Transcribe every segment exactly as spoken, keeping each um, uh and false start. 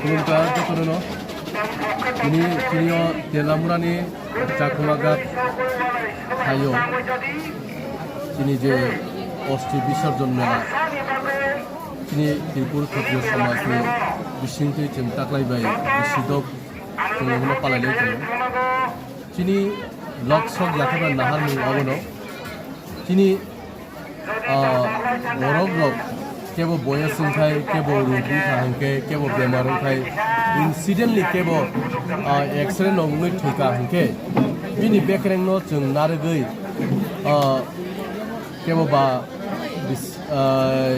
Khulumkha jotono no. Tini, tini o Telamurani Chakma Ghat hayo. Tini je osti bisorjon mela. Tini Tripur Kshatriya Samajni bisingtwi chwng taklai bai bisidok chwng obono palai lai tongo. Chini lok sok yakhaba naharmung obono. Chini, ah, borok rok kebo boyes wngkhai, kebo rugi kha hwnkhe, kebo bemar wngkhai, incidentally kebo, ah, X-ray no wngwi thwikha hwnkhe, bini bekreng no chwng narwgwi, ah, kebo ba bis-, ah,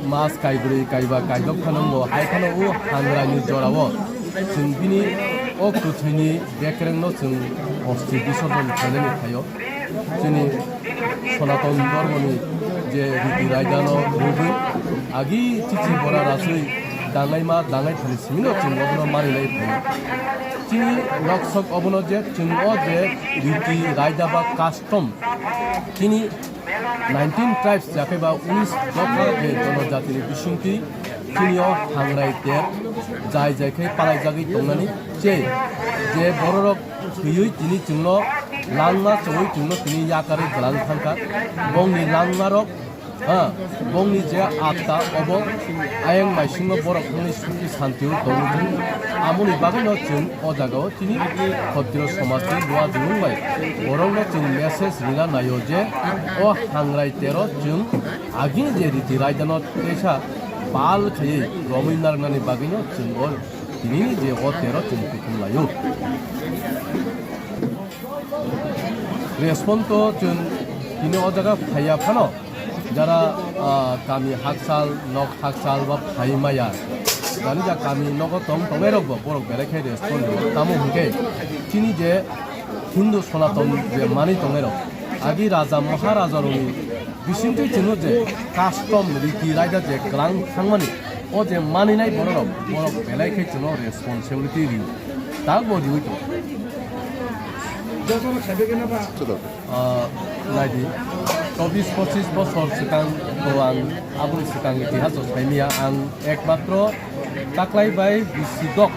mas kaibrwi, kaiba, kaidok phano wngbo, hai phano o hangrai ni jora o chwng bini o kwthwi ni bekreng no chwng osti bisorjon khainani phaio. Chini Sonaton Dhormoni je riti raida no rwgwi agi chichi bora raswi dangaima dangai thani simi no chwng obono mani lai phaio. Chini nok sok obono je chwng o je riti raida ba custom chini nineteen tribes yakhe ba unis dopha je jonojatini bisingtwi chini o hangrai ter jai jai khe palai jagwi tongnani che je bororok thwiwi tini chwngno langma chongwi chwngno tini yakarwi glang thangkha. Bongni langmarok, ha, bongni je atta obo ayang maisingo borok thangni suki santio tongwi thung. Amoni bagwino chwng o jagao chini Khatriyo somajni luwa jurung bai borokno chwng message rina naio je o hangrai tero chwng agini je riti raidano teisa pal khaiwi romwi narwknani bagwino chwng o tini je o tero chwng kuthum laio. Response to chwng tini o jaga phaiya phano jara, ah, kami hakchal, nok hakchal ba phai maya. Jani ja kami nogo tong tongnai rok bo borok belai khe response rwo. Tamo hwnkhe chini je Hindu Sonaton je mani tongnai rok, agi raja maharaja rokni bisingtwi chwngno je custom riti raida je kwlang thangmani, o je maninai bororok, borok belai khe chwngno responsibility rio. Tabukbo riui tongo. Ah, naidi, chobbish pochish bosor swkang to ang aboni swkang itihaso saimaya, ang ekmatro taklai bai bisidok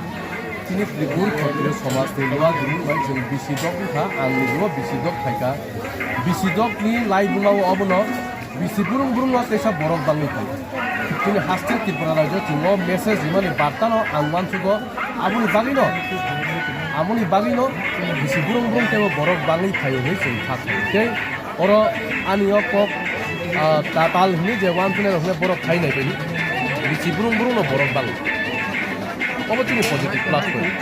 chini Tripur Khatriyo somajni luwa guru bai chwng bisidok wngkha, ang nijebo bisidok phaikha. Bisidokni laibumao obono bisi burung burungno teisa borok bangwi phaio. Chini haste Tripura rajyo chwng o message rimani bartano ang uansukgo, aboni bagwino, aboni bagwino bisi burung burung teibo borok bangwi phaio hinwi chwng kha khaio. Tei oro ani o kok, ah, tatal hinwi je uansuknai rok hinwi borok khai nai baini bisi burung burungno borok bangwi. Obo chini positive plus point.